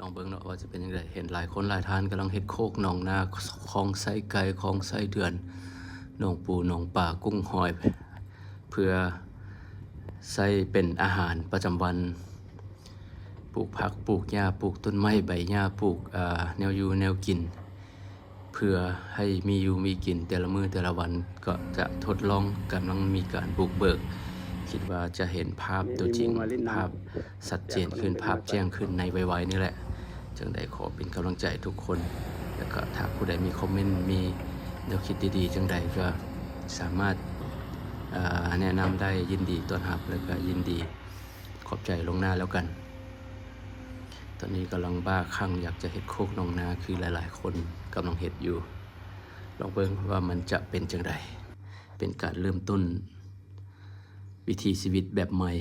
ລອງເບິ່ງເນາະວ່າຈະເປັນຈັ່ງໃດ. ເຫັນຫຼາຍຄົນຫຼາຍທ່ານກຳລັງເຮັດໂຄກໜອງນາ ຄອງໄຊໄກ່ ຄອງໄຊເດືອນ ໜອງປູ ໜອງປາ ກຸ້ງຫອຍ ເພື່ອໃຊ້ເປັນອາຫານປະຈຳວັນ ປູກຜັກ ປູກຫຍ້າ ປູກຕົ້ນໄມ້ໃບຫຍ້າ ປູກ ເອີ ແນວຢູ່ແນວກິນ ເພື່ອໃຫ້ມີຢູ່ມີກິນແຕ່ລະມື້ແຕ່ລະວັນ. ກໍຈະທົດລອງ ກຳລັງມີການບຸກເບີກ ຄິດວ່າຈະເຫັນພາບຕົວຈິງ ພາບຊັດເຈນຂຶ້ນ ພາບແຈ້ງຂຶ້ນໃນໄວໆນີ້ແຫຼະ. ຈັ່ງໃດຂໍເປັນກຳລັງໃຈທຸກຄົນ ແລ້ວກໍຖ້າຜູ້ໃດມີຄອມເມັນ ມີແນວຄິດດີໆຈັ່ງໃດ ກໍສາມາດ ເອີ ແນະນຳໄດ້. ຍິນດີຕ້ອນຮັບ ແລ້ວກໍຍິນດີຂອບໃຈລ່ວງໜ້າແລ້ວກັນ. ຕອນນີ້ກຳລັງບ້າຄັ່ງຢາກຈະເຮັດໂຄກໜອງນາ ຄືຫຼາຍໆຄົນກຳລັງເຮັດຢູ່. ລອງເບິ່ງວ່າມັນຈະເປັນຈັ່ງໃດ. ເປັນການເລີ່ມຕົ້ນວິຖີຊີວິດແບບໃໝ່